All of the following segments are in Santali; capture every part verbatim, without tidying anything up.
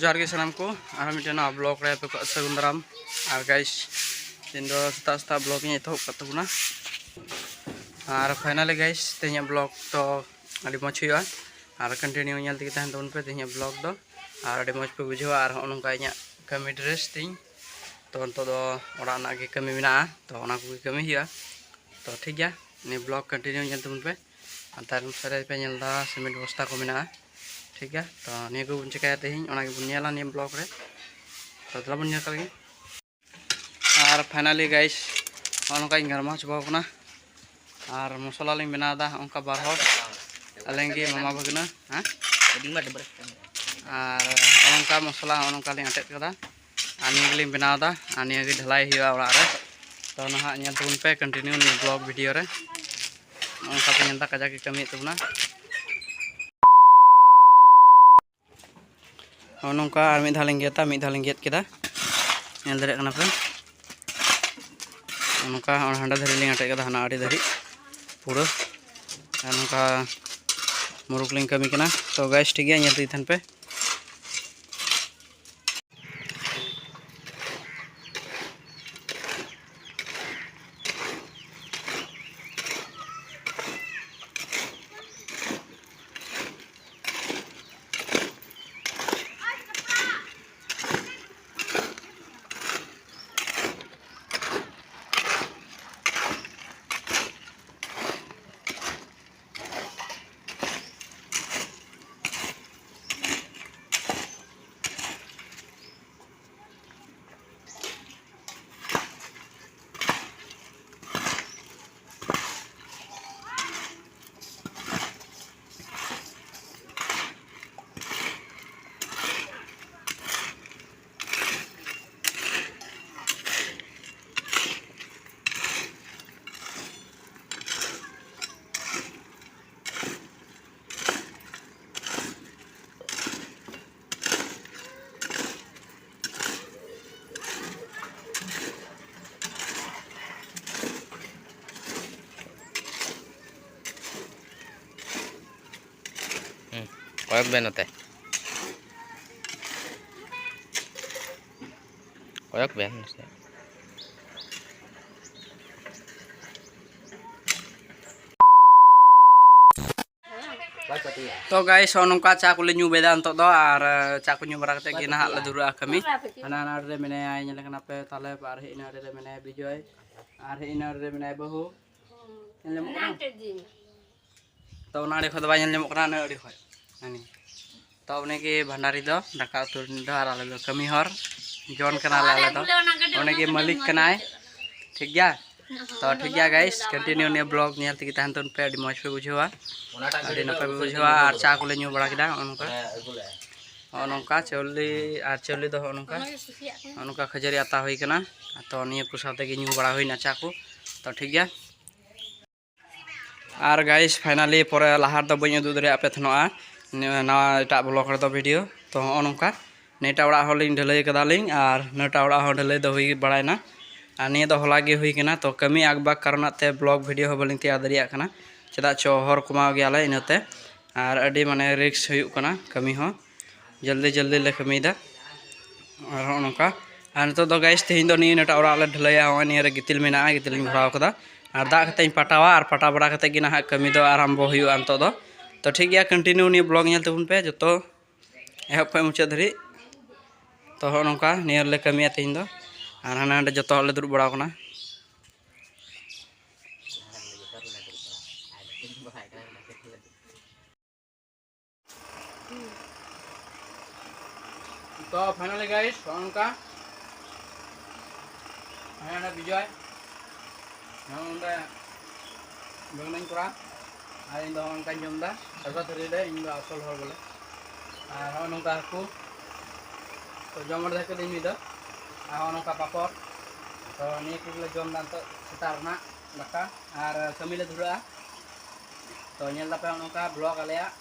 ᱡᱚᱦᱟᱨ ᱜᱮ ᱥᱟᱱᱟᱢ ᱠᱚ, ᱟᱨᱦᱚᱸ ᱢᱤᱫᱴᱮᱱ ᱱᱟᱣᱟ ᱵᱞᱚᱜ ᱨᱮ ᱟᱯᱮ ᱠᱚᱣᱟᱜ ᱥᱟᱹᱜᱩᱱ ᱫᱟᱨᱟᱢ᱾ ᱟᱨ ᱜᱟᱭᱤᱥ, ᱛᱮᱦᱮᱧ ᱫᱚ ᱥᱮᱛᱟᱜ ᱥᱮᱛᱟᱜ ᱵᱞᱚᱜ ᱤᱧ ᱮᱛᱚᱦᱚᱵ ᱠᱟᱜ ᱛᱟᱵᱚᱱᱟ᱾ ᱟᱨ ᱯᱷᱟᱭᱱᱟᱞᱤ ᱜᱟᱭᱤᱥ, ᱛᱮᱦᱮᱧᱟᱜ ᱵᱞᱚᱜ ᱫᱚ ᱟᱹᱰᱤ ᱢᱚᱡᱽ ᱦᱩᱭᱩᱜᱼᱟ᱾ ᱟᱨ ᱠᱚᱱᱴᱤᱱᱤᱭᱩ ᱧᱮᱞ ᱛᱮᱜᱮ ᱛᱟᱦᱮᱱ ᱛᱟᱵᱚᱱ ᱯᱮ ᱛᱮᱦᱮᱧᱟᱜ ᱵᱞᱚᱜ ᱫᱚ᱾ ᱟᱨ ᱟᱹᱰᱤ ᱢᱚᱡᱽ ᱯᱮ ᱵᱩᱡᱷᱟᱹᱣᱟ᱾ ᱟᱨ ᱦᱚᱸᱜᱼᱚ ᱱᱚᱝᱠᱟ ᱤᱧᱟᱹᱜ ᱠᱟᱹᱢᱤ ᱰᱨᱮᱥ ᱛᱤᱧ, ᱛᱚ ᱱᱤᱛᱚᱜ ᱫᱚ ᱚᱲᱟᱜ ᱨᱮᱱᱟᱜ ᱜᱮ ᱠᱟᱹᱢᱤ ᱢᱮᱱᱟᱜᱼᱟ, ᱛᱚ ᱚᱱᱟ ᱠᱚᱜᱮ ᱠᱟᱹᱢᱤ ᱦᱩᱭᱩᱜᱼᱟ᱾ ᱛᱚ ᱴᱷᱤᱠ ᱜᱮᱭᱟ, ᱱᱤᱭᱟᱹ ᱵᱞᱚᱜ ᱠᱚᱱᱴᱤᱱᱤᱭᱩ ᱧᱮᱞ ᱛᱟᱵᱚᱱ ᱯᱮ᱾ ᱟᱨ ᱛᱟᱭᱱᱚᱢ ᱥᱮᱫ ᱨᱮ ᱯᱮ ᱧᱮᱞ ᱮᱫᱟ ᱥᱤᱢᱮᱱᱴ ᱵᱚᱥᱛᱟ ᱠᱚ ᱢᱮᱱᱟᱜᱼᱟ᱾ ᱴᱷᱤᱠ ᱜᱮᱭᱟ, ᱛᱚ ᱱᱤᱭᱟᱹ ᱠᱚᱵᱚᱱ ᱪᱮᱠᱟᱭᱟ ᱛᱮᱦᱮᱧ, ᱚᱱᱟ ᱜᱮᱵᱚᱱ ᱧᱮᱞᱟ ᱱᱤᱭᱟᱹ ᱵᱞᱚᱜ ᱨᱮ᱾ ᱛᱚ ᱫᱮᱞᱟ ᱵᱚᱱ ᱧᱮᱞ ᱠᱟᱜ ᱞᱮᱜᱮ᱾ ᱟᱨ ᱯᱷᱟᱭᱱᱟᱞᱤ ᱜᱟᱭᱤᱥ, ᱱᱚᱜᱼᱚ ᱱᱚᱝᱠᱟᱧ ᱜᱟᱨᱢᱟᱣ ᱪᱟᱵᱟᱣ ᱠᱟᱱᱟ᱾ ᱟᱨ ᱢᱚᱥᱞᱟ ᱞᱤᱧ ᱵᱮᱱᱟᱣ ᱮᱫᱟ ᱱᱚᱝᱠᱟ ᱵᱟᱨ ᱦᱚᱲ, ᱟᱹᱞᱤᱧ ᱜᱮ ᱢᱟᱢᱟ ᱵᱷᱟᱹᱜᱽᱱᱟᱹ, ᱦᱮᱸ᱾ ᱟᱹᱰᱤ ᱢᱟ ᱰᱟᱹᱵᱨᱟᱹ ᱠᱟᱱᱟ᱾ ᱟᱨ ᱱᱚᱜᱼᱚ ᱱᱚᱝᱠᱟ ᱢᱚᱥᱞᱟ ᱱᱚᱜᱼᱚ ᱱᱚᱝᱠᱟ ᱞᱤᱧ ᱟᱴᱮᱫ ᱠᱟᱫᱟ᱾ ᱟᱨ ᱱᱤᱭᱟᱹ ᱜᱮᱞᱤᱧ ᱵᱮᱱᱟᱣ ᱮᱫᱟ᱾ ᱟᱨ ᱱᱤᱭᱟᱹ ᱜᱮ ᱰᱷᱟᱞᱟᱭ ᱦᱩᱭᱩᱜᱼᱟ ᱚᱲᱟᱜ ᱨᱮ᱾ ᱛᱚ ᱱᱟᱦᱟᱜ ᱧᱮᱞ ᱛᱟᱵᱚᱱ ᱯᱮ ᱠᱚᱱᱴᱤᱱᱤᱭᱩ ᱱᱤᱭᱟᱹ ᱵᱞᱚᱜ ᱵᱷᱤᱰᱤᱭᱳ ᱨᱮ᱾ ᱱᱚᱜᱼᱚ ᱱᱚᱝᱠᱟ ᱯᱮ ᱧᱮᱞ ᱮᱫᱟ, ᱠᱟᱡᱟᱠ ᱜᱮ ᱠᱟᱹᱢᱤᱭᱮᱫ ᱛᱟᱵᱚᱱᱟ᱾ ᱱᱚᱜᱼᱚ ᱱᱚᱝᱠᱟ ᱟᱨ ᱢᱤᱫ ᱫᱷᱟᱣ ᱞᱤᱧ ᱜᱮᱫᱟ, ᱢᱤᱫ ᱫᱷᱟᱣ ᱞᱤᱧ ᱜᱮᱫ ᱠᱮᱫᱟ, ᱧᱮᱞ ᱫᱟᱲᱮᱭᱟᱜ ᱠᱟᱱᱟ ᱯᱮ᱾ ᱱᱚᱜᱼᱚ ᱱᱚᱝᱠᱟ ᱦᱟᱸᱰᱮ ᱫᱷᱟᱹᱨᱤᱡ ᱞᱤᱧ ᱟᱴᱮᱫ ᱠᱮᱫᱟ, ᱦᱟᱱᱟ ᱟᱹᱰᱤ ᱫᱷᱟᱹᱨᱤᱡ ᱯᱩᱨᱟᱹ᱾ ᱟᱨ ᱱᱚᱝᱠᱟ ᱢᱩᱨᱩᱠ ᱞᱤᱧ ᱠᱟᱹᱢᱤ ᱠᱟᱱᱟ᱾ ᱛᱚ ᱜᱟᱭᱤᱥ, ᱴᱷᱤᱠ ᱜᱮᱭᱟ, ᱧᱮᱞ ᱤᱫᱤ ᱛᱟᱦᱮᱱ ᱯᱮ᱾ ᱦᱩᱸ, ᱠᱚᱭᱚᱜ ᱵᱮᱱ ᱱᱚᱛᱮ᱾ ᱠᱚᱭᱚᱜ ᱵᱮᱱ᱾ ᱛᱚ ᱜᱟᱭᱤᱥ, ᱱᱚᱜᱼᱚ ᱱᱚᱝᱠᱟ ᱪᱟ ᱠᱚᱞᱮ ᱧᱩ ᱵᱮᱫᱟ ᱱᱤᱛᱚᱜ ᱫᱚ, ᱟᱨ ᱪᱟ ᱠᱚ ᱧᱩ ᱵᱟᱲᱟ ᱠᱟᱛᱮ ᱜᱮ ᱱᱟᱦᱟᱜ ᱞᱮ ᱫᱷᱩᱨᱟᱹᱜᱼᱟ ᱠᱟᱹᱢᱤ᱾ ᱦᱟᱱᱟ ᱱᱟᱹᱲᱤ ᱨᱮ ᱢᱮᱱᱟᱭᱟ, ᱧᱮᱞᱮ ᱠᱟᱱᱟ ᱯᱮ, ᱛᱟᱦᱞᱮ ᱟᱨ ᱦᱮᱡ ᱱᱟᱹᱲᱤ ᱨᱮ ᱢᱮᱱᱟᱭᱟ ᱵᱤᱡᱚᱭ, ᱟᱨ ᱦᱮᱡ ᱱᱟᱹᱲᱤ ᱨᱮ ᱢᱮᱱᱟᱭᱟ ᱵᱟᱹᱦᱩ, ᱧᱮᱞ ᱧᱟᱢᱚᱜ ᱠᱟᱱᱟ? ᱛᱚ ᱚᱱᱟ ᱟᱹᱰᱤ ᱠᱷᱚᱡ ᱫᱚ ᱵᱟᱭ ᱧᱮᱞ ᱧᱟᱢᱚᱜ ᱠᱟᱱᱟ, ᱚᱱᱟ ᱟᱹᱰᱤ ᱠᱷᱚᱡ᱾ ᱦᱟᱹᱱᱤ᱾ ᱛᱚ ᱩᱱᱤ ᱜᱮ ᱵᱷᱟᱱᱰᱟᱨᱤ ᱫᱚ, ᱫᱟᱠᱟ ᱩᱛᱩ ᱨᱤᱱᱤᱡ ᱫᱚ, ᱟᱨ ᱟᱞᱮ ᱫᱚ ᱠᱟᱹᱢᱤ ᱦᱚᱲ, ᱡᱚᱱ ᱠᱟᱱᱟᱞᱮ ᱟᱞᱮ ᱫᱚ᱾ ᱩᱱᱤ ᱜᱮ ᱢᱟᱹᱞᱤᱠ ᱠᱟᱱᱟᱭ, ᱴᱷᱤᱠ ᱜᱮᱭᱟ? ᱛᱚ ᱴᱷᱤᱠ ᱜᱮᱭᱟ ᱜᱟᱭᱤᱥ, ᱠᱚᱱᱴᱤᱱᱤᱭᱩ ᱱᱤᱭᱟᱹ ᱵᱞᱚᱜ ᱧᱮᱞ ᱛᱮᱜᱮ ᱛᱟᱦᱮᱱ ᱛᱟᱵᱚᱱ ᱯᱮ, ᱟᱹᱰᱤ ᱢᱚᱡᱽ ᱯᱮ ᱵᱩᱡᱷᱟᱹᱣᱟ, ᱟᱹᱰᱤ ᱱᱟᱯᱟᱭ ᱯᱮ ᱵᱩᱡᱷᱟᱹᱣᱟ᱾ ᱟᱨ ᱪᱟ ᱠᱚᱞᱮ ᱧᱩ ᱵᱟᱲᱟ ᱠᱮᱫᱟ, ᱱᱚᱜᱼᱚ ᱱᱚᱝᱠᱟ, ᱱᱚᱜᱼᱚ ᱱᱚᱝᱠᱟ ᱪᱟᱣᱞᱮ, ᱟᱨ ᱪᱟᱣᱞᱮ ᱫᱚ ᱱᱚᱜᱼᱚ ᱱᱚᱝᱠᱟ, ᱱᱚᱜᱼᱚ ᱱᱚᱝᱠᱟ ᱠᱷᱟᱹᱡᱟᱹᱲᱤ ᱟᱛᱟ ᱦᱩᱭ ᱠᱟᱱᱟ᱾ ᱛᱚ ᱱᱤᱭᱟᱹ ᱠᱚ ᱥᱟᱶ ᱛᱮᱜᱮ ᱧᱩ ᱵᱟᱲᱟ ᱦᱩᱭᱱᱟ ᱪᱟ ᱠᱚ᱾ ᱛᱚ ᱴᱷᱤᱠ ᱜᱮᱭᱟ᱾ ᱟᱨ ᱜᱟᱭᱤᱥ, ᱯᱷᱟᱭᱱᱟᱞᱤ ᱯᱚᱨᱮ ᱞᱟᱦᱟ ᱨᱮᱫᱚ ᱵᱟᱹᱧ ᱩᱫᱩᱜ ᱫᱟᱲᱮᱭᱟᱜ ᱯᱮ ᱛᱟᱦᱮᱱᱚᱜᱼᱟ ᱱᱤᱭᱟᱹ ᱱᱟᱣᱟ ᱮᱴᱟᱜ ᱵᱞᱚᱜ ᱨᱮᱫᱚ ᱵᱷᱤᱰᱤᱭᱳ᱾ ᱛᱚ ᱦᱚᱸᱜᱼᱚ ᱱᱚᱝᱠᱟ ᱱᱤᱭᱟᱹᱴᱟᱜ ᱚᱲᱟᱜ ᱦᱚᱸᱞᱤᱧ ᱰᱷᱟᱹᱞᱟᱹᱭ ᱠᱟᱫᱟᱞᱤᱧ, ᱟᱨ ᱱᱤᱭᱟᱹᱴᱟᱜ ᱚᱲᱟᱜ ᱦᱚᱸ ᱰᱷᱟᱹᱞᱟᱹᱭ ᱫᱚ ᱦᱩᱭ ᱵᱟᱲᱟᱭᱮᱱᱟ᱾ ᱟᱨ ᱱᱤᱭᱟᱹ ᱫᱚ ᱦᱚᱞᱟ ᱜᱮ ᱦᱩᱭ ᱠᱟᱱᱟ᱾ ᱛᱚ ᱠᱟᱹᱢᱤ ᱟᱠᱵᱟᱠ ᱠᱟᱨᱚᱱᱟᱜ ᱛᱮ ᱵᱞᱚᱜ ᱵᱷᱤᱰᱤᱭᱳ ᱦᱚᱸ ᱵᱟᱹᱞᱤᱧ ᱛᱮᱭᱟᱨ ᱫᱟᱲᱮᱭᱟᱜ ᱠᱟᱱᱟ, ᱪᱮᱫᱟᱜ ᱪᱚ ᱦᱚᱨ ᱠᱚᱢᱟᱣ ᱜᱮᱭᱟᱞᱮ ᱤᱱᱟᱹᱛᱮ, ᱟᱨ ᱟᱹᱰᱤ ᱢᱟᱱᱮ ᱨᱤᱠᱥ ᱦᱩᱭᱩᱜ ᱠᱟᱱᱟ ᱠᱟᱹᱢᱤ ᱦᱚᱸ᱾ ᱡᱚᱞᱫᱤ ᱡᱚᱞᱫᱤ ᱞᱮ ᱠᱟᱹᱢᱤᱭᱮᱫᱟ᱾ ᱟᱨ ᱦᱚᱸᱜᱼᱚ ᱱᱚᱝᱠᱟ᱾ ᱟᱨ ᱱᱤᱛᱚᱜ ᱫᱚ ᱜᱟᱭᱤᱥ, ᱛᱮᱦᱮᱧ ᱫᱚ ᱱᱤᱭᱟᱹ ᱱᱤᱭᱟᱹᱴᱟᱜ ᱚᱲᱟᱜ ᱞᱮ ᱰᱷᱟᱹᱞᱟᱹᱭᱟ᱾ ᱦᱚᱸᱜᱼᱚᱭ ᱱᱤᱭᱟᱹ ᱨᱮ ᱜᱤᱛᱤᱞ ᱢᱮᱱᱟᱜᱼᱟ, ᱜᱤᱛᱤᱞ ᱤᱧ ᱵᱷᱚᱨᱟᱣ ᱠᱟᱫᱟ᱾ ᱟᱨ ᱫᱟᱜ ᱠᱟᱛᱮᱧ ᱯᱟᱴᱟᱣᱟ, ᱟᱨ ᱯᱟᱴᱟᱣ ᱵᱟᱲᱟ ᱠᱟᱛᱮ ᱜᱮ ᱱᱟᱦᱟᱜ ᱠᱟᱹᱢᱤ ᱫᱚ ᱟᱨᱟᱢᱵᱚ ᱦᱩᱭᱩᱜᱼᱟ ᱱᱤᱛᱚᱜ ᱫᱚ᱾ ᱛᱚ ᱴᱷᱤᱠ ᱜᱮᱭᱟ, ᱠᱚᱱᱴᱤᱱᱤᱭᱩ ᱱᱤᱭᱟᱹ ᱵᱞᱚᱜ ᱧᱮᱞ ᱛᱟᱵᱚᱱ ᱯᱮ ᱡᱚᱛᱚ, ᱮᱦᱚᱵ ᱠᱷᱚᱱ ᱢᱩᱪᱟᱹᱫ ᱫᱷᱟᱹᱨᱤᱡ᱾ ᱛᱚ ᱦᱚᱸᱜᱼᱚ ᱱᱚᱝᱠᱟ ᱱᱤᱭᱟᱹ ᱨᱮᱞᱮ ᱠᱟᱹᱢᱤᱭᱟ ᱛᱮᱦᱮᱧ ᱫᱚ᱾ ᱟᱨ ᱦᱟᱸᱰᱮ ᱱᱟᱸᱰᱮ ᱡᱚᱛᱚ ᱦᱚᱲ ᱞᱮ ᱫᱩᱲᱩᱵ ᱵᱟᱲᱟᱣ ᱠᱟᱱᱟ᱾ ᱛᱚ ᱯᱷᱟᱭᱱᱟᱞᱤ ᱜᱟᱭᱤᱥ, ᱱᱚᱜᱼᱚ ᱱᱚᱝᱠᱟ᱾ ᱦᱮᱸ, ᱚᱸᱰᱮ ᱵᱤᱡᱚᱭ, ᱦᱮᱸ, ᱚᱸᱰᱮ ᱵᱮᱝᱜᱟᱲᱤᱧ ᱠᱚᱨᱟᱣ, ᱟᱨ ᱤᱧ ᱫᱚ ᱦᱚᱸᱜᱼᱚ ᱱᱚᱝᱠᱟᱧ ᱡᱚᱢ ᱮᱫᱟ ᱥᱟᱫᱟ ᱛᱷᱟᱹᱨᱤ ᱨᱮ, ᱤᱧ ᱫᱚ ᱟᱥᱚᱞ ᱦᱚᱲ ᱵᱚᱞᱮ᱾ ᱟᱨ ᱦᱚᱸᱜᱼᱚ ᱱᱚᱝᱠᱟ ᱦᱟᱹᱠᱩ ᱛᱚ ᱡᱚᱢ ᱚᱨᱫᱷᱮᱠ ᱠᱟᱹᱫᱟᱹᱧ ᱢᱤᱫ ᱫᱚ, ᱟᱨ ᱦᱚᱸᱜᱼᱚ ᱱᱚᱝᱠᱟ ᱯᱟᱯᱚᱲ᱾ ᱛᱚ ᱱᱤᱭᱟᱹ ᱠᱚᱜᱮᱞᱮ ᱡᱚᱢ ᱮᱫᱟ ᱱᱤᱛᱚᱜ ᱥᱮᱛᱟᱜ ᱨᱮᱱᱟᱜ ᱫᱟᱠᱟ, ᱟᱨ ᱠᱟᱹᱢᱤ ᱞᱮ ᱫᱷᱩᱨᱟᱹᱜᱼᱟ᱾ ᱛᱚ ᱧᱮᱞ ᱫᱟᱯᱮ ᱦᱚᱸᱜᱼᱚ ᱱᱚᱝᱠᱟ ᱵᱞᱚᱜ ᱟᱞᱮᱭᱟᱜ,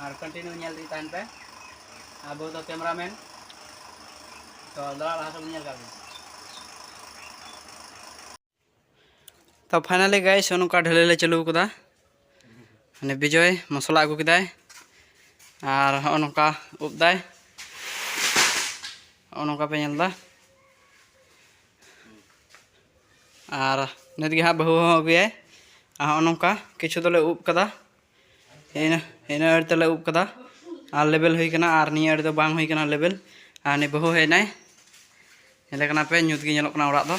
ᱟᱨ ᱠᱚᱱᱴᱤᱱᱤᱭᱩ ᱧᱮᱞ ᱤᱫᱤ ᱛᱟᱦᱮᱱ ᱯᱮ᱾ ᱟᱵᱚ ᱫᱚ ᱠᱮᱢᱨᱟᱢᱮᱱ᱾ ᱛᱚ ᱫᱟᱬᱟ ᱞᱟᱦᱟ ᱥᱮᱫ ᱵᱚᱱ ᱧᱮᱞ ᱠᱟᱜ ᱜᱮ᱾ ᱛᱚ ᱯᱷᱟᱭᱱᱟᱞᱤ ᱜᱟᱭᱤᱥ, ᱱᱚᱜᱼᱚ ᱱᱚᱝᱠᱟ ᱰᱷᱟᱹᱞᱟᱹᱭ ᱞᱮ ᱪᱟᱹᱞᱩ ᱠᱟᱫᱟ᱾ ᱢᱟᱱᱮ ᱵᱤᱡᱚᱭ ᱢᱚᱥᱞᱟ ᱟᱹᱜᱩ ᱠᱮᱫᱟᱭ, ᱟᱨ ᱦᱚᱸᱜᱼᱚ ᱱᱚᱝᱠᱟ ᱩᱵ ᱫᱟᱭ, ᱦᱚᱸᱜᱼᱚ ᱱᱚᱝᱠᱟ ᱯᱮ ᱧᱮᱞ ᱮᱫᱟ᱾ ᱟᱨ ᱱᱤᱛ ᱜᱮ ᱦᱟᱸᱜ ᱵᱟᱹᱦᱩ ᱦᱚᱸ ᱟᱹᱜᱩᱭᱟᱭ᱾ ᱟᱨ ᱦᱚᱸᱜᱼᱚ ᱱᱚᱝᱠᱟ ᱠᱤᱪᱷᱩ ᱫᱚᱞᱮ ᱩᱵ ᱠᱟᱫᱟ, ᱤᱱᱟᱹ ᱤᱱᱟᱹ ᱟᱹᱲᱤ ᱛᱮᱞᱮ ᱩᱵ ᱠᱟᱫᱟ᱾ ᱟᱨ ᱞᱮᱵᱮᱞ ᱦᱩᱭ ᱠᱟᱱᱟ, ᱟᱨ ᱱᱤᱭᱟᱹ ᱟᱹᱲᱤ ᱫᱚ ᱵᱟᱝ ᱦᱩᱭ ᱠᱟᱱᱟ ᱞᱮᱵᱮᱞ᱾ ᱟᱨ ᱱᱤ ᱵᱟᱹᱦᱩ ᱦᱮᱡ ᱮᱱᱟᱭ, ᱧᱮᱞᱮ ᱠᱟᱱᱟ ᱯᱮ, ᱧᱩᱛ ᱜᱮ ᱧᱮᱞᱚᱜ ᱠᱟᱱᱟ ᱚᱲᱟᱜ ᱫᱚ᱾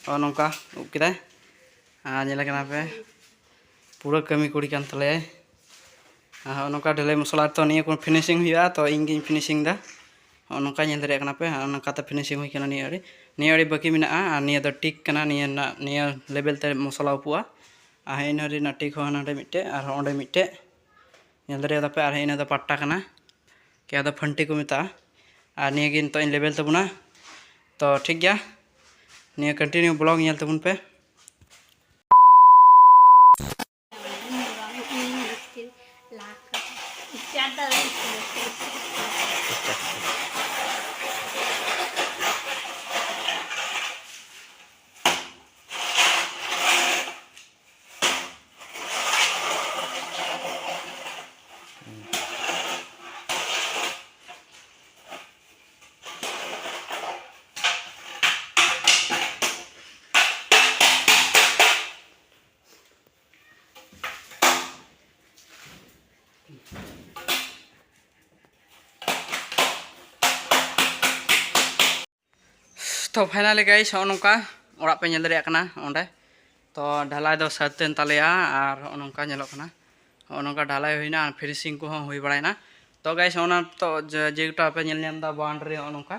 ᱱᱚᱜᱼᱚ ᱱᱚᱝᱠᱟ ᱩᱵ ᱠᱮᱫᱟᱭ᱾ ᱟᱨ ᱧᱮᱞᱮ ᱠᱟᱱᱟ ᱯᱮ, ᱯᱩᱨᱟᱹ ᱠᱟᱹᱢᱤ ᱠᱩᱲᱤ ᱠᱟᱱ ᱛᱟᱞᱮᱭᱟᱭ᱾ ᱟᱨ ᱦᱚᱸᱜᱼᱚ ᱱᱚᱝᱠᱟ ᱰᱷᱟᱹᱞᱟᱹᱭ ᱢᱚᱥᱞᱟ ᱛᱚ ᱱᱤᱭᱟᱹ ᱠᱚ finishing ᱦᱩᱭᱩᱜᱼᱟ, ᱛᱚ ᱤᱧ ᱜᱤᱧ finishing ᱫᱟ᱾ ᱦᱚᱸᱜᱼᱚ ᱱᱚᱝᱠᱟ ᱧᱮᱞ ᱫᱟᱲᱮᱭᱟᱜ ᱠᱟᱱᱟ ᱯᱮ, ᱦᱚᱸᱜᱼᱚ ᱱᱚᱝᱠᱟᱛᱮ finishing ᱦᱩᱭ ᱠᱟᱱᱟ ᱱᱤᱭᱟᱹ ᱟᱹᱲᱤ᱾ ᱱᱤᱭᱟᱹ ᱟᱹᱲᱤ ᱵᱟᱹᱠᱤ ᱢᱮᱱᱟᱜᱼᱟ, ᱟᱨ ᱱᱤᱭᱟᱹ ᱫᱚ ᱴᱤᱠ ᱠᱟᱱᱟ, ᱱᱤᱭᱟᱹ ᱨᱮᱱᱟᱜ, ᱱᱤᱭᱟᱹ ᱞᱮᱵᱮᱞ ᱛᱮ ᱢᱚᱥᱞᱟ ᱩᱯᱩᱜᱼᱟ᱾ ᱟᱨ ᱦᱮᱸ, ᱤᱱᱟᱹ ᱨᱮᱱᱟᱜ ᱴᱤᱠ ᱦᱚᱸ ᱦᱟᱸᱰᱮ ᱢᱤᱫᱴᱮᱡ, ᱟᱨ ᱦᱚᱸ ᱚᱸᱰᱮ ᱢᱤᱫᱴᱮᱡ ᱧᱮᱞ ᱫᱟᱲᱮᱭᱟᱫᱟ ᱯᱮ, ᱟᱨ ᱦᱮᱸ, ᱤᱱᱟᱹ ᱫᱚ ᱯᱟᱴᱴᱟ ᱠᱟᱱᱟ, ᱠᱮ ᱫᱚ ᱯᱷᱟᱹᱱᱴᱤ ᱠᱚ ᱢᱮᱛᱟᱜᱼᱟ᱾ ᱟᱨ ᱱᱤᱭᱟᱹ ᱜᱮ ᱱᱤᱛᱚᱜ ᱤᱧ ᱞᱮᱵᱮᱞ ᱛᱟᱵᱚᱱᱟ᱾ ᱛᱚ ᱴᱷᱤᱠ ᱜᱮᱭᱟ, ᱱᱤᱭᱟᱹ continue vlog ᱧᱮᱞ ᱛᱟᱵᱚᱱ ᱯᱮ᱾ ᱛᱚ finally guys, ᱱᱚᱜᱼᱚ ᱱᱚᱝᱠᱟ ᱚᱲᱟᱜ ᱯᱮ ᱧᱮᱞ ᱫᱟᱲᱮᱭᱟᱜ ᱠᱟᱱᱟ ᱚᱸᱰᱮ᱾ ᱛᱚ ᱰᱷᱟᱞᱟᱭ ᱫᱚ ᱥᱟᱹᱛ ᱮᱱ ᱛᱟᱞᱮᱭᱟ, ᱟᱨ ᱱᱚᱜᱼᱚ ᱱᱚᱝᱠᱟ ᱧᱮᱞᱚᱜ ᱠᱟᱱᱟ, ᱱᱚᱜᱼᱚ ᱱᱚᱝᱠᱟ ᱰᱷᱟᱞᱟᱭ ᱦᱩᱭᱱᱟ, ᱟᱨ finishing ᱠᱚᱦᱚᱸ ᱦᱩᱭ ᱵᱟᱲᱟᱭᱮᱱᱟ᱾ ᱛᱚ guys, ᱚᱱᱟ ᱛᱚ ᱡᱮ-, ᱡᱮᱴᱟ ᱯᱮ ᱧᱮᱞ ᱧᱟᱢ ᱮᱫᱟ boundary, ᱱᱚᱜᱼᱚ ᱱᱚᱝᱠᱟ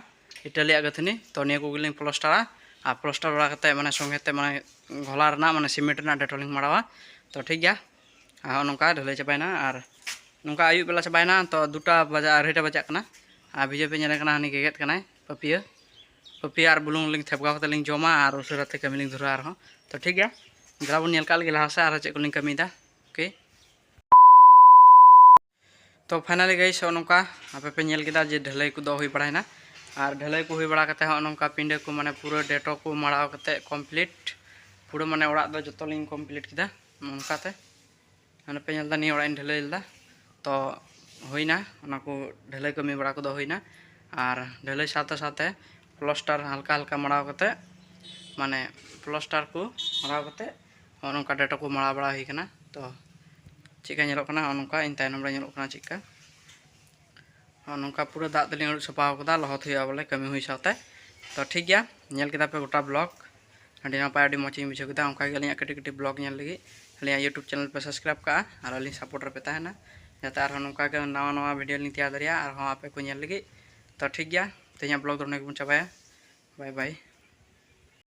ᱤᱴᱟᱹᱞᱤᱭᱟᱜ ᱜᱟᱹᱛᱷᱱᱤ, ᱛᱚ ᱱᱤᱭᱟᱹ ᱠᱚᱜᱮᱞᱤᱧ ᱯᱞᱟᱥᱴᱟᱨᱟ᱾ ᱟᱨ ᱯᱞᱟᱥᱴᱟᱨ ᱵᱟᱲᱟ ᱠᱟᱛᱮᱫ ᱢᱟᱱᱮ ᱥᱚᱸᱜᱮ ᱛᱮ ᱢᱟᱱᱮ ᱜᱷᱚᱞᱟ ᱨᱮᱱᱟᱜ ᱢᱟᱱᱮ ᱥᱤᱢᱮᱱᱴ ᱨᱮᱱᱟᱜ ᱰᱮᱴᱚᱞᱤᱧ ᱢᱟᱲᱟᱣᱟ᱾ ᱛᱚ ᱴᱷᱤᱠ ᱜᱮᱭᱟ, ᱟᱨ ᱱᱚᱜᱼᱚ ᱱᱚᱝᱠᱟ ᱰᱷᱟᱹᱞᱟᱹᱭ ᱪᱟᱵᱟᱭᱮᱱᱟ᱾ ᱟᱨ ᱱᱚᱝᱠᱟ ᱟᱹᱭᱩᱵ ᱵᱮᱞᱟ ᱪᱟᱵᱟᱭᱮᱱᱟ, ᱛᱚ ᱫᱩᱴᱟ ᱵᱟᱡᱟᱜ, ᱟᱹᱲᱟᱹᱭᱴᱟ ᱵᱟᱡᱟᱜ ᱠᱟᱱᱟ᱾ ᱟᱨ ᱵᱷᱤᱡᱟᱹ ᱯᱮ ᱧᱮᱞᱮ ᱠᱟᱱᱟ, ᱦᱟᱹᱱᱤ ᱜᱮᱜᱮᱫ ᱠᱟᱱᱟᱭ ᱯᱟᱹᱯᱤᱭᱟᱹ᱾ ᱯᱟᱹᱯᱤᱭᱟᱹ ᱟᱨ ᱵᱩᱞᱩᱝ ᱞᱤᱧ ᱛᱷᱮᱯᱠᱟᱣ ᱠᱟᱛᱮ ᱞᱤᱧ ᱡᱚᱢᱟ, ᱟᱨ ᱩᱥᱟᱹᱨᱟ ᱛᱮ ᱠᱟᱹᱢᱤ ᱞᱤᱧ ᱫᱷᱩᱨᱟᱹᱜᱼᱟ ᱟᱨᱦᱚᱸ᱾ ᱛᱚ ᱴᱷᱤᱠ ᱜᱮᱭᱟ, ᱫᱮᱞᱟ ᱵᱚᱱ ᱧᱮᱞ ᱠᱟᱜ ᱞᱮᱜᱮ ᱞᱟᱦᱟ ᱥᱮᱫ ᱟᱨᱦᱚᱸ ᱪᱮᱫ ᱠᱚᱞᱤᱧ ᱠᱟᱹᱢᱤᱭᱮᱫᱟ᱾ OK᱾ ᱛᱚ finally guys, ᱱᱚᱜᱼᱚ ᱱᱚᱝᱠᱟ ᱟᱯᱮ ᱯᱮ ᱧᱮᱞ ᱠᱮᱫᱟ ᱡᱮ ᱰᱷᱟᱹᱞᱟᱹᱭ ᱠᱚᱫᱚ ᱦᱩᱭ ᱵᱟᱲᱟᱭᱮᱱᱟ᱾ ᱟᱨ ᱰᱷᱟᱹᱞᱟᱹᱭ ᱠᱚ ᱦᱩᱭ ᱵᱟᱲᱟ ᱠᱟᱛᱮ ᱦᱚᱸ ᱱᱚᱝᱠᱟ ᱯᱤᱸᱰᱟᱹ ᱠᱚ ᱢᱟᱱᱮ ᱯᱩᱨᱟᱹ ᱰᱮᱴᱚ ᱠᱚ ᱢᱟᱲᱟᱣ ᱠᱟᱛᱮ complete, ᱯᱩᱨᱟᱹ ᱢᱟᱱᱮ ᱚᱲᱟᱜ ᱫᱚ ᱡᱚᱛᱚ ᱞᱤᱧ complete ᱠᱮᱫᱟ᱾ ᱱᱚᱝᱠᱟᱛᱮ ᱢᱟᱱᱮ ᱯᱮ ᱧᱮᱞ ᱮᱫᱟ, ᱱᱤᱭᱟᱹ ᱚᱲᱟᱜ ᱤᱧ ᱰᱷᱟᱹᱞᱟᱹᱭ ᱞᱮᱫᱟ᱾ ᱛᱚ ᱦᱩᱭᱱᱟ, ᱚᱱᱟ ᱠᱚ ᱰᱷᱟᱹᱞᱟᱹᱭ ᱠᱟᱹᱢᱤ ᱵᱟᱲᱟ ᱠᱚᱫᱚ ᱦᱩᱭᱱᱟ᱾ ᱟᱨ ᱰᱷᱟᱹᱞᱟᱹᱭ ᱥᱟᱶᱛᱮ ᱥᱟᱶᱛᱮ ᱯᱞᱟᱥᱴᱟᱨ ᱦᱟᱞᱠᱟ ᱦᱟᱞᱠᱟ ᱢᱟᱲᱟᱣ ᱠᱟᱛᱮ ᱢᱟᱱᱮ ᱯᱞᱟᱥᱴᱟᱨ ᱠᱚ ᱢᱟᱨᱟᱣ ᱠᱟᱛᱮ ᱱᱚᱜᱼᱚ ᱱᱚᱝᱠᱟ ᱰᱮᱴᱟ ᱠᱚ ᱢᱟᱨᱟᱣ ᱵᱟᱲᱟ ᱦᱩᱭ ᱠᱟᱱᱟ᱾ ᱛᱚ ᱪᱮᱫᱠᱟ ᱧᱮᱞᱚᱜ ᱠᱟᱱᱟ, ᱱᱚᱜᱼᱚ ᱱᱚᱝᱠᱟ ᱤᱧ ᱛᱟᱭᱱᱚᱢ ᱨᱮ ᱧᱮᱞᱚᱜ ᱠᱟᱱᱟ ᱪᱮᱫᱠᱟ᱾ ᱱᱚᱜᱼᱚ ᱱᱚᱝᱠᱟ ᱯᱩᱨᱟᱹ ᱫᱟᱜ ᱛᱮᱞᱤᱧ ᱟᱹᱨᱩᱵ ᱥᱟᱯᱷᱟ ᱟᱠᱟᱫᱟ, ᱞᱚᱦᱚᱫ ᱦᱩᱭᱩᱜᱼᱟ ᱵᱚᱞᱮ ᱠᱟᱹᱢᱤ ᱦᱩᱭ ᱥᱟᱶᱛᱮ᱾ ᱛᱚ ᱴᱷᱤᱠ ᱜᱮᱭᱟ, ᱧᱮᱞ ᱠᱮᱫᱟ ᱯᱮ ᱜᱚᱴᱟ ᱵᱞᱚᱜ, ᱟᱹᱰᱤ ᱱᱟᱯᱟᱭ, ᱟᱹᱰᱤ ᱢᱚᱡᱽ ᱤᱧ ᱵᱩᱡᱷᱟᱹᱣ ᱠᱮᱫᱟ᱾ ᱚᱱᱠᱟ ᱜᱮ ᱟᱹᱞᱤᱧᱟᱜ ᱠᱟᱹᱴᱤᱡ ᱠᱟᱹᱴᱤᱡ ᱵᱞᱚᱜ ᱧᱮᱞ ᱞᱟᱹᱜᱤᱫ ᱟᱹᱞᱤᱧᱟᱜ YouTube ᱪᱮᱱᱮᱞ ᱯᱮ ᱥᱟᱵᱥᱠᱨᱟᱭᱤᱵᱽ ᱠᱟᱜᱼᱟ ᱟᱨ ᱟᱹᱞᱤᱧ ᱥᱟᱯᱳᱨᱴ ᱨᱮᱯᱮ ᱛᱟᱦᱮᱱᱟ, ᱡᱟᱛᱮ ᱟᱨᱦᱚᱸ ᱱᱚᱝᱠᱟ ᱜᱮ ᱱᱟᱣᱟ ᱱᱟᱣᱟ ᱵᱷᱤᱰᱤᱭᱳ ᱞᱤᱧ ᱛᱮᱭᱟᱨ ᱫᱟᱲᱮᱭᱟᱜᱼᱟ ᱟᱨᱦᱚᱸ ᱟᱯᱮ ᱠᱚ ᱧᱮᱞ ᱞᱟᱹᱜᱤᱫ᱾ ᱛᱚ ᱴᱷᱤᱠ ᱜᱮᱭᱟ, ᱛᱮᱦᱮᱧᱟᱜ ᱵᱞᱚᱜ ᱫᱚ ᱱᱚᱰᱮ ᱜᱮᱵᱚᱱ ᱪᱟᱵᱟᱭᱟ᱾ ᱵᱟᱭ ᱵᱟᱭ᱾